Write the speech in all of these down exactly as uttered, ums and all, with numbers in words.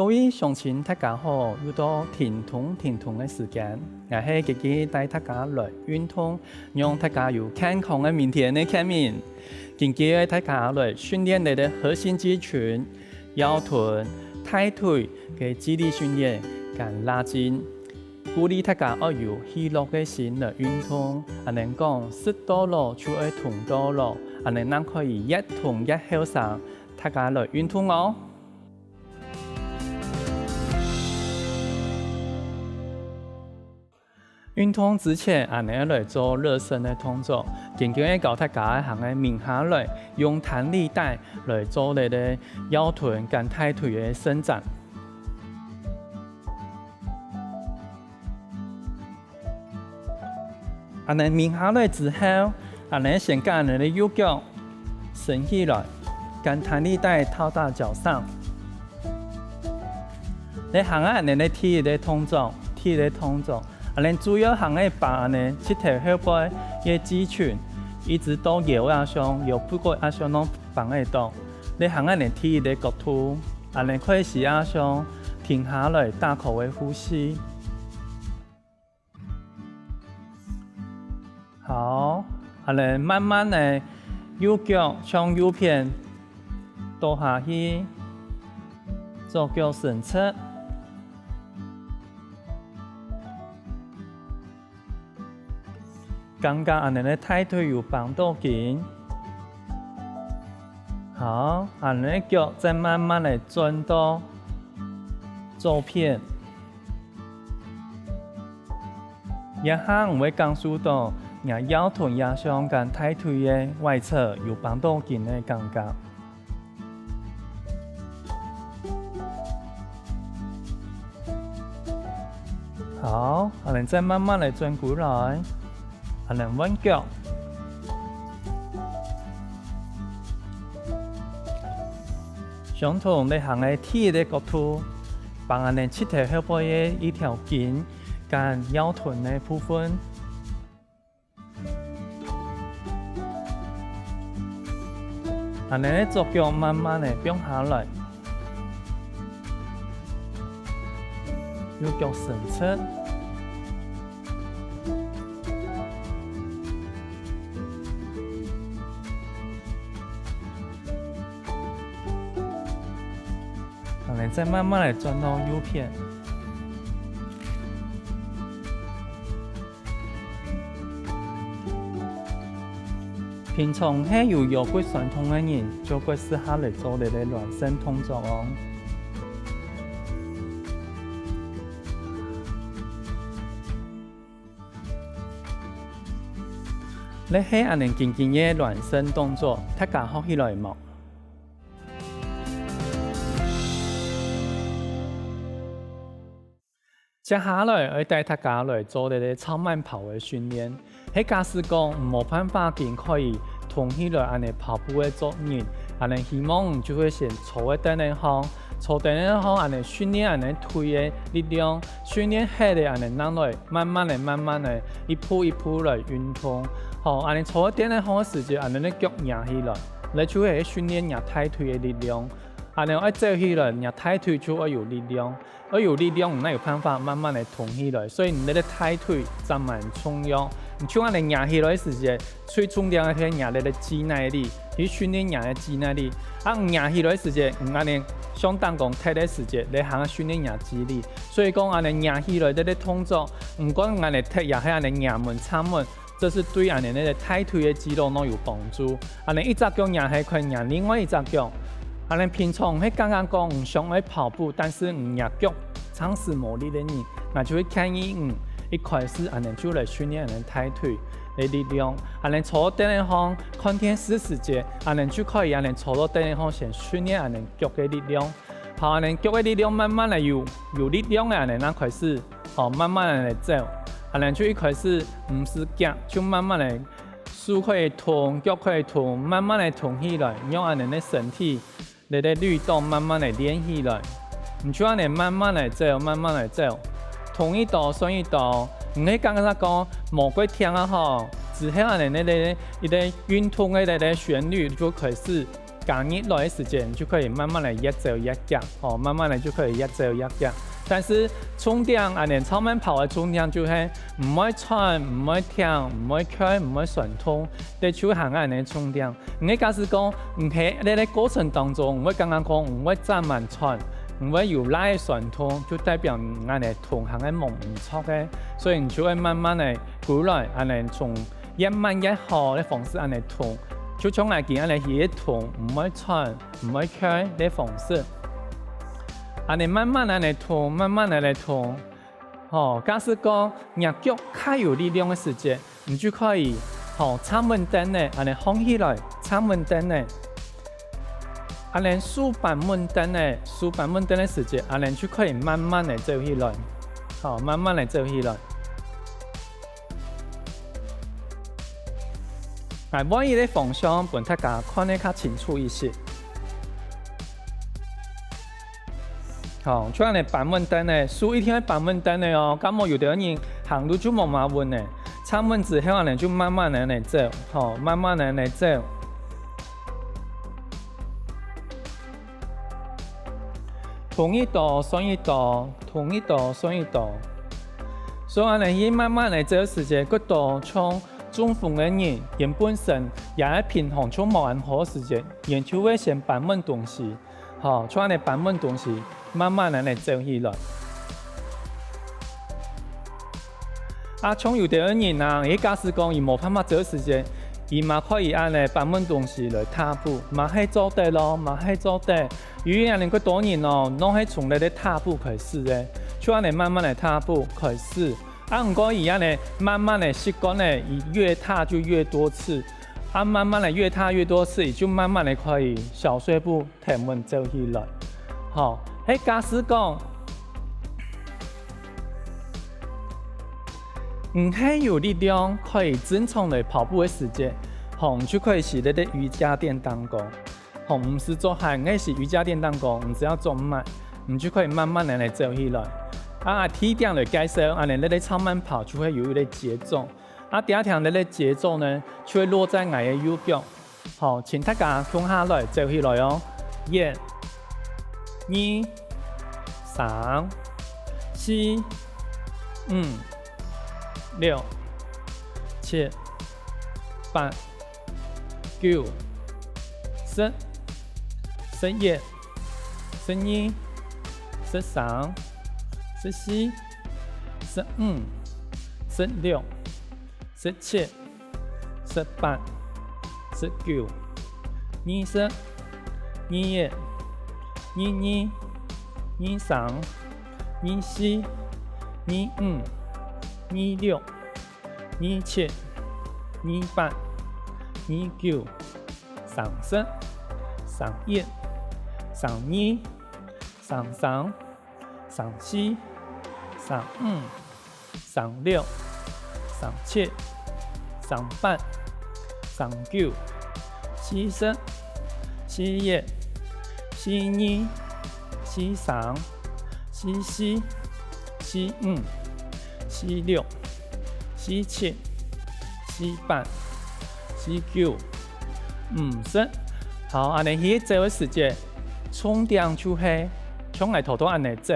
各位鄉親，大家好，又到停動停動个時間。𠊎係傑傑帶大家來運動，讓大家有健康个明天个健明。今晡日大家來訓練這個核心肌群、腰臀、大腿个肌力訓練，跟拉筋。鼓勵大家愛有喜樂个心來運動，恁樣講，食到老就愛動到老，恁樣正可以越動越後生。大家來運動哦！ 運動之前，𠊎等來做熱身个動作。今晡日教大家行个，慢下來用彈力帶來做這個腰臀跟大腿个伸展。 恁樣慢下來之後，恁樣先將𠊎等个右腳伸起來，將彈力帶套到腳上。這下𠊎等个第一個動作，第一個動作，恁樣主要還係幫𠊎等膝頭後背个肌群，一直到腰仔上，腰背骨仔上攏幫得到。這下𠊎等第一個角度，恁樣開始仔上，停下來，大口个呼吸。 好，恁樣慢慢个右腳向右片倒下去，左腳伸直。感覺恁樣个大腿有繃到緊。好，恁樣个腳再慢慢个轉到左片。 這下你會感受到若腰臀也像跟大腿个外側有繃到緊个感覺。好，恁樣再慢慢个轉過來，恁樣換腳。 相同，這下个第一個角度，幫𠊎等膝頭後背个一條筋，跟腰臀个部分。恁樣个左腳慢慢个放下來，右腳伸直。 恁樣再慢慢个轉到右片。平常係有腰骨痠痛个人，就較適合來做這個暖身動作哦。 這係𠊎等緊緊个暖身動作，大家學起來無？接下來愛帶大家來做這個超慢跑个訓練。係假使講無辦法緊可以動起來恁樣跑步个族人，𠊎等希望就會先坐在凳仔項，坐凳仔項恁樣訓練𠊎等腿个力量，訓練核个恁樣正來 慢慢个、慢慢个，一步一步來運動。好，恁樣坐在凳仔項个時節，恁樣个腳擎起來，這就係訓練若大腿个力量。恁樣愛走起來，若大腿就愛有力量，愛有力量，你正有辦法慢慢个動起來。所以你个大腿正蠻重要。你像恁樣擎起來个時節， 最重要个係若个肌耐力，去訓練若个肌耐力。啊，擎起來个時節，你恁樣相當講忒个時節，這還訓練若肌力。所以講恁樣擎起來个動作，毋管恁樣忒也係恁樣擎門、撐門，這係對恁樣个大腿个肌肉都有幫助。恁樣一隻腳擎起來，擎另外一隻腳。恁樣平常係剛剛講毋想愛跑步，但是你若腳 暫時無力个人，𠊎就會建議你一開始恁樣就來訓練恁樣大腿个力量。恁樣坐凳仔項看電視時節，恁樣就可以恁樣坐到凳仔項先訓練恁樣腳个力量。好，恁樣腳个力量慢慢來有，有力量个恁樣正開始，好，慢慢來走。恁樣就一開始毋使遽，就慢慢來，手可以動，腳可以動，慢慢來動起來，讓恁樣个身體 這個律動慢慢來練起來。你就恁樣慢慢來走，慢慢來走，動一到算一到。你係感覺講無幾暢啊吼，之後恁樣這個，這個運動个這個旋律就開始，加入來个時節，你就可以慢慢个越走越遽，吼，慢慢个就可以越走越遽。但是重點，恁樣長慢跑个重點就係毋會喘、毋會停、毋會𤸁、毋會痠痛，這就係恁樣个重點。你假使講，你係在這過程當中，你會感覺講，你會站慢喘，你會有拉个痠痛，就代表你恁樣動行个無毋著个，所以你就會慢慢个過來，恁樣從 越慢越好个方式恁樣動，就像𠊎今恁樣去動，毋會喘、毋會𤸁个方式。恁樣慢慢恁樣動，慢慢恁樣動。吼，假使講若腳較有力量个時節，你就可以，吼，站穩凳仔，恁樣䟘起來，站穩凳仔。恁樣手扳穩凳仔，手扳穩凳个時節，恁樣就可以慢慢个走起來，吼，慢慢个走起來。 𠊎換一個方向分大家看得較清楚一息。好，像恁樣扳穩凳仔，手一定愛扳穩凳仔哦，該無有兜人行路就無麼穩呢。站穩之後恁樣就慢慢个恁樣走，吼，慢慢个恁樣走。動一到算一到，動一到算一到。所以恁樣去慢慢个走時節，覺著像 中風个人，佢本身也係平常就無恁好時節，佢就會先扳穩東西，吼，像恁樣扳穩東西，慢慢恁樣走起來。啊，像有兜人啊，佢假使講佢無辦法走時節，佢嘛可以恁樣扳穩東西來踏步，嘛係做得咯，嘛係做得。因為恁樣个多人哦，攏係從這个踏步開始个，就恁樣慢慢个踏步開始。 啊，毋過佢恁樣慢慢个習慣了，佢越踏就越多次，啊，慢慢个越踏越多次，佢就慢慢个可以小碎步停穩走起來。好，係假使講，你係有力量可以正常來跑步个時節，吼，你就可以試著在瑜伽墊當中。 吼，毋使著鞋，𠊎係瑜伽墊當中，你只要著襪，你就可以慢慢个來走起來。啊，第一點來介紹，恁樣這个長慢跑就會有一個節奏。啊，第二點這个節奏呢，就會落在𠊎个右腳。好，請大家共下來走起來哦。一、二、三、四、五、六、七、八、 九、十、十一、十二、十三、十四、十五、十六、十七、十八、十九、二十、二一、二二、二三、二四、二五、二六、 二七、二八、二九、三十、三一、三二、三三、三四、三五、三六、三七、三八、三九、四十、四一、四二、四三、四四、四五、四六、四七、四八、四九、五十。好，恁樣去走个時節，重點就係像𠊎頭頭恁樣走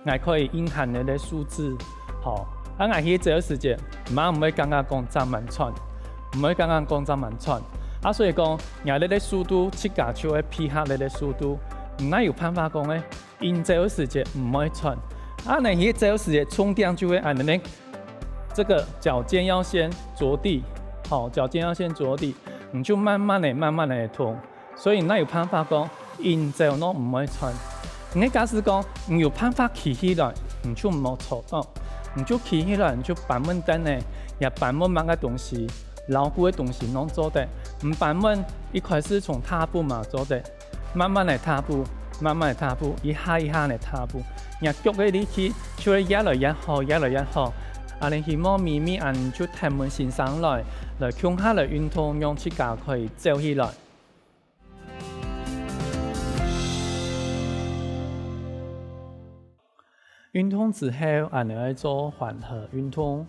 ，𠊎可以影響你个數字。好，啊，𠊎去走个時節，嘛毋會感覺講站慢喘，毋會感覺講站慢喘。啊，所以講，𠊎這个速度自家就會配合這个速度，毋會有辦法講呢， 硬走个時節毋會喘。啊，你去走个時節，重點就係恁樣，這個腳尖要先著地，好，腳尖要先著地，你就慢慢个、慢慢个動。所以哪有辦法講硬走攏毋會喘？你假使講你有辦法企起來，你就毋好坐著，你就企起來，你就扳穩凳仔，也扳穩麼个東西，摎顧个東西攏做得。毋扳穩，一開始從踏步嘛做得。 慢慢來踏步，慢慢來踏步，一下一下來踏步。若腳个力氣就會越來越好，越來越好。恁樣希望每每恁樣就停穩身上來，來共下來運動，讓自家可以走起來。 運動之後，恁樣愛做緩和運動。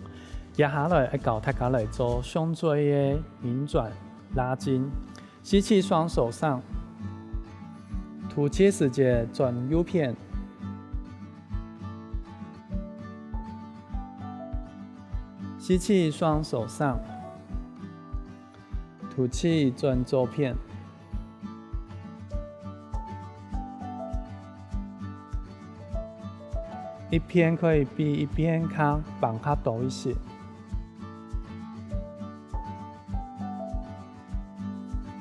接下來愛教大家來做胸椎个伸展、拉筋。吸氣，雙手上，吐氣時節轉右片。吸氣，雙手上。吐氣，轉左片。一片可以比一片較放較多一息。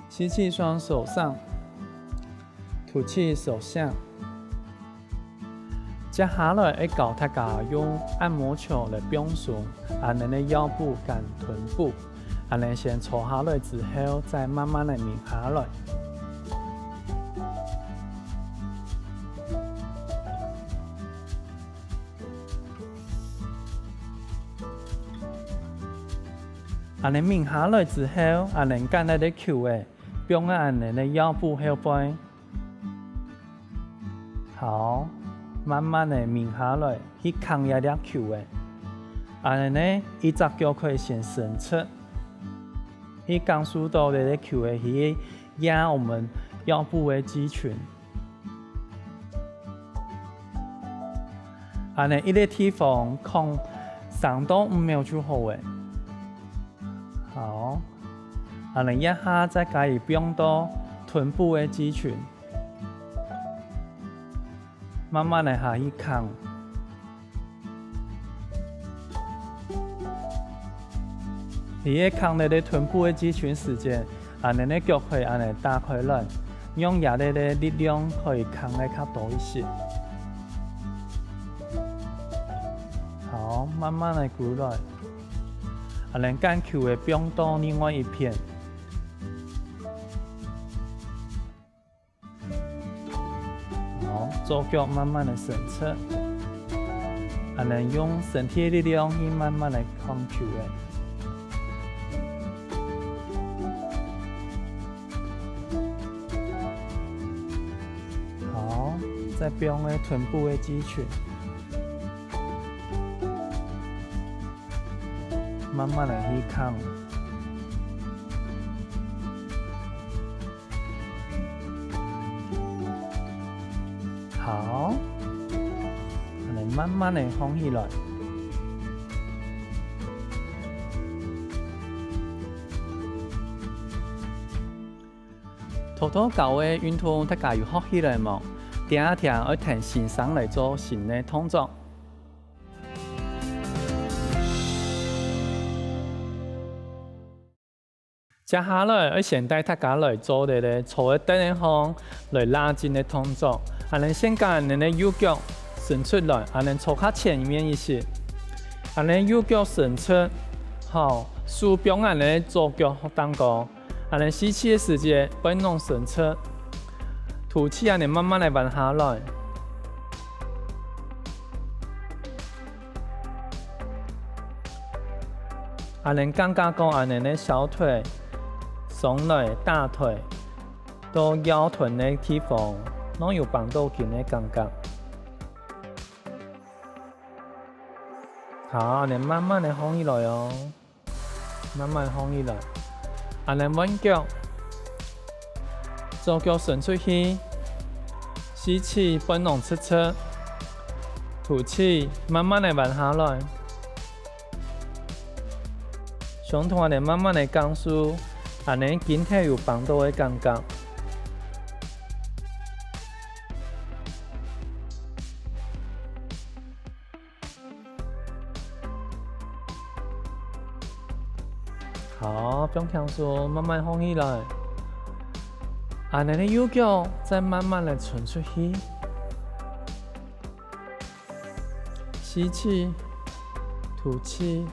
吸氣，雙手上。 吐氣，手下。接下來愛教大家用按摩球來放鬆，恁樣个腰部跟臀部。恁樣先坐下來之後，再慢慢个眠下來。 恁樣眠下來之後，恁樣將這个球仔放在恁樣个腰部後背。好，慢慢个眠下來，去扛這粒球仔。恁樣呢，一隻腳可以先伸直，去感受到這个球仔去壓我們腰部个肌群。 恁樣一个地方囥三到五秒就好了。好，恁樣這下再加以放到臀部个肌群，慢慢个下去扛。 你个扛仔个臀部个肌群時節，恁樣个腳可以恁樣打開來，讓這个个力量可以扛个較多一息。好，慢慢个過來，恁樣將球仔放到另外一片。 好，左腳慢慢个伸直，恁樣用身體个力量去慢慢个扛球仔。好，再放个臀部个肌群，慢慢个去扛。 好，恁樣慢慢个䟘起來。頭頭教个運動，大家有學起來無？等下聽愛聽先生來做新个動作。 接下來，愛先帶大家來做个咧，坐个凳仔項來拉筋个動作。恁樣先將恁樣个右腳伸出來，恁樣坐較前面一息。恁樣右腳伸出，好，手放恁樣个左腳當中。恁樣吸氣个時節，背囊伸出，吐氣恁樣慢慢來彎下來。 恁樣感覺講恁樣个小腿、雙腿、大腿，到腰臀个地方，攏有繃到筋个感覺。好，恁樣慢慢个䟘起來哦。 慢慢䟘起來。恁樣換腳，左腳伸出去，吸氣，背囊直直，吐氣，慢慢个彎下來。相同恁樣慢慢个感受，恁樣筋頭有繃到个感覺。 好，放輕鬆，慢慢䟘起來。恁樣个右腳再慢慢个伸出去。吸氣，吐氣。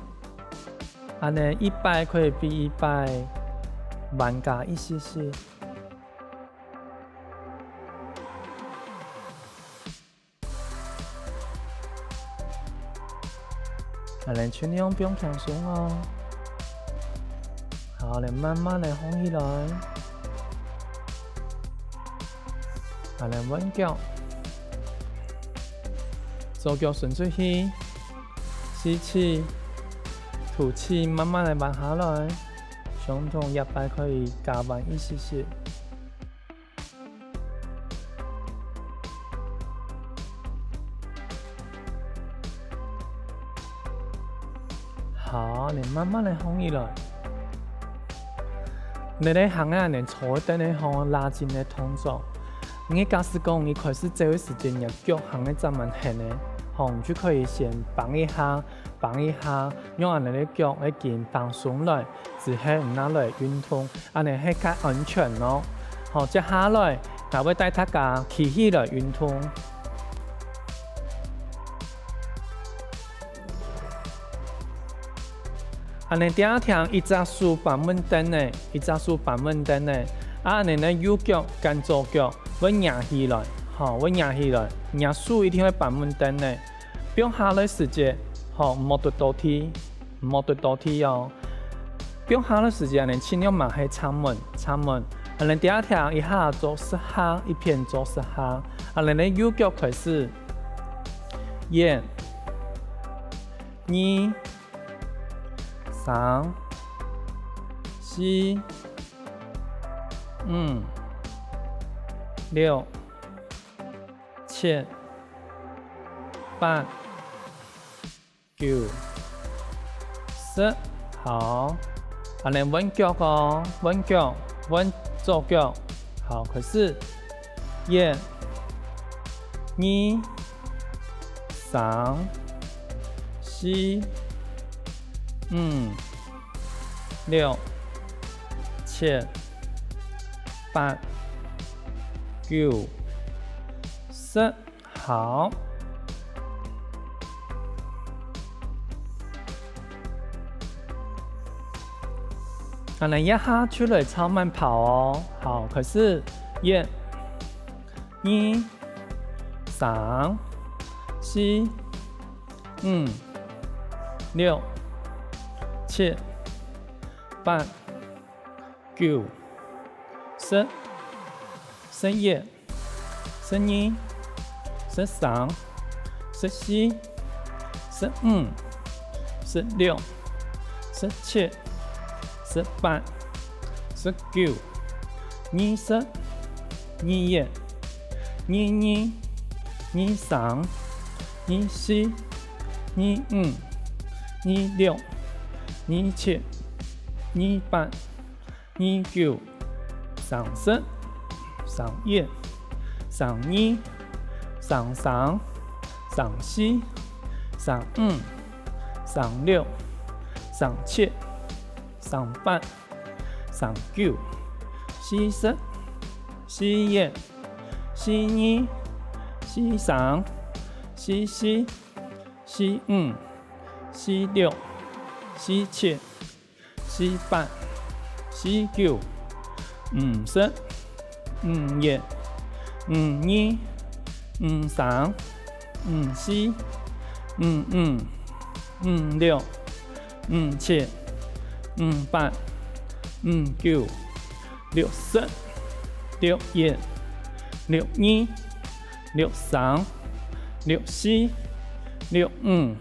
恁樣一擺可以比一擺慢加一息息。 恁樣盡量放輕鬆哦。好，來慢慢个䟘起來。恁樣換腳，左腳伸出去，吸氣，吐氣，慢慢个彎下來。相同這擺可以加彎一息息。好，你慢慢个䟘起來。你个項啊，你坐等个吼，拉筋个動作。你假使講你開始走个時間，你腳項个站穩忒个，吼，你就可以先挷一下，挷一下，讓恁呢个腳个筋放鬆來，之後你拿來運動，恁呢係較安全哦。好，接下來，𠊎會帶大家企起來運動。 恁呢，第二條，一隻手扳穩凳仔，一隻手扳穩凳仔。啊，恁呢呢，右腳跟左腳會擎起來，吼，會擎起來，擎手一定會扳穩凳仔。放下來時節，吼，毋好跌倒地，毋好跌倒地哦。放下來時節，恁呢盡量嘛係站穩，站穩。恁呢，第二條，一下做十下，一片做十下。恁呢呢，右腳開始，一、 二、三、四、五、六、七、八、九、十。好，恁呢換腳哦，換腳，換左腳。好，開始。一、二、 三、四、五、六、七、八、九、十。好。恁呢，這下就來超慢跑哦。好，開始。一、 二、三、四、五、六、七、八、九、十、十一、十二、十三、十四、十五、十六、十七、十八、十九、二十、二一、二二、二三、二四、二五、二六、二七、二八、 二九、三十、三一、三二、三三、三四、三五、三六、三七、三八、三九、四十、四一、四二、四三、四四、四五、四六、四七、 四八、四九、五十、五一、五二、五三、五四、五五、五六、五七、五八、五九、六十、六一、六二、六三、六四、六五、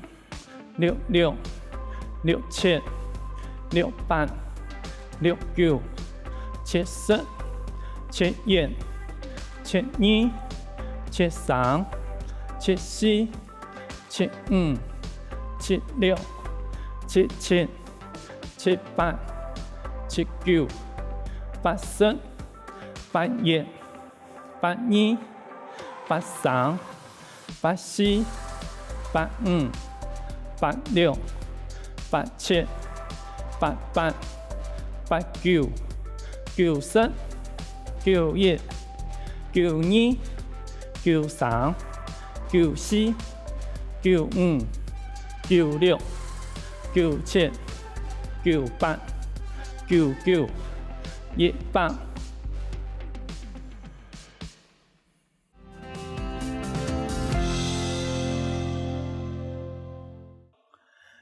六六、六七、六八、六九、七十、七一、七二、七三、七四、七五、七六、七七、七八、七九、八十、八一、八二、八三、 八四、八五、八六、八七、八八、八九、九十、九一、九二、九三、九四、九五、九六、九七、九八、九九、一百。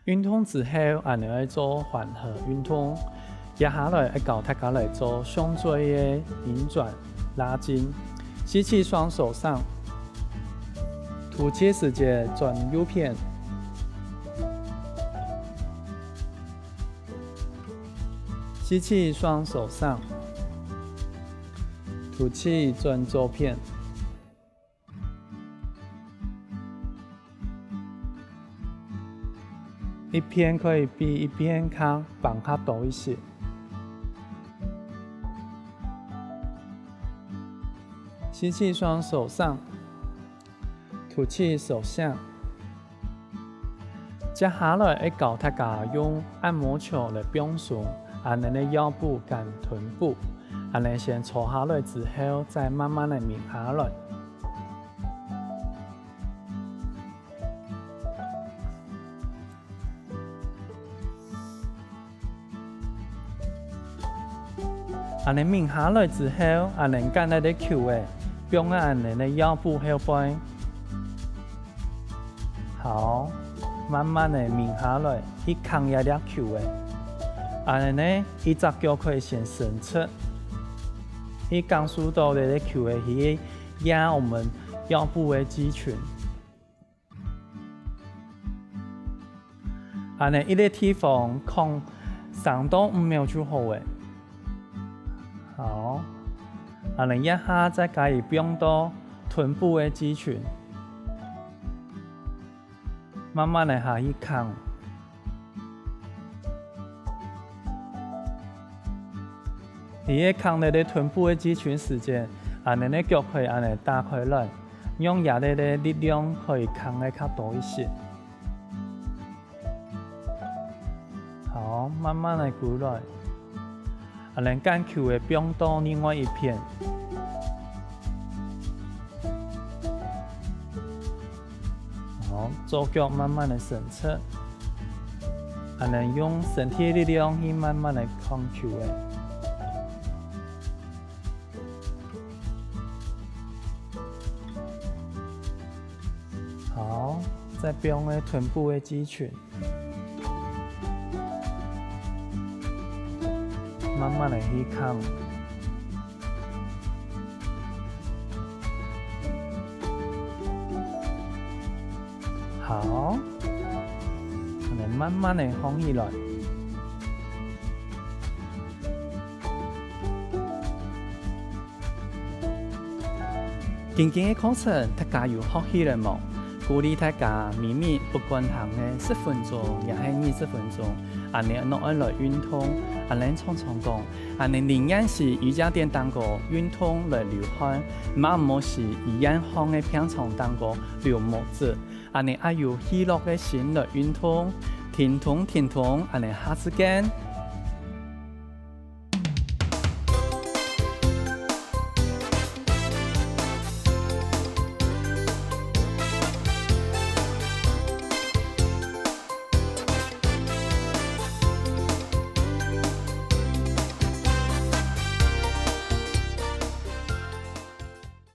運動之後，𠊎等愛做緩和運動。接下來愛教大家來做胸椎个伸展、拉筋。吸氣，雙手上，吐氣時節轉右片。吸氣，雙手上，吐氣轉左片。一片可以比一片較放較多一息。吸氣雙手上，吐氣手下。接下來會教大家用按摩球來放鬆恁呢个腰部跟臀部，恁呢先坐下來之後，再慢慢个眠下來。 恁呢眠下來之後，恁呢將這个球仔放在恁呢个腰部後背。好，慢慢个眠下來，去扛這粒球仔。恁呢呢，一隻腳可以先伸直，去感受到這个球仔去壓我們腰部个肌群。 恁呢一个地方囥三到五秒就好了。好，恁呢這下再加以放到臀部个肌群，慢慢个下去扛。你个扛這个臀部个肌群時節，恁呢个腳可以恁呢打開來，用這个个力量可以扛个較多一息。 好，慢慢个歸來。恁呢將球仔放到另外一片。好，左腳慢慢个伸直。恁呢用身體个力量去慢慢个扛球仔。 好，再放个臀部个肌群，慢慢个去扛。好，恁呢慢慢个䟘起來。 今晡日个課程，大家有學起來無？鼓勵大家每日不管行个十分鐘，也係二十分鐘，恁呢愛來運動，恁呢常常講，恁呢寧願係瑜伽墊頂高運動來流汗，嘛毋好係醫院項个病床頂高流目汁。恁呢愛有喜樂个心來運動，停動停動，恁呢下次見。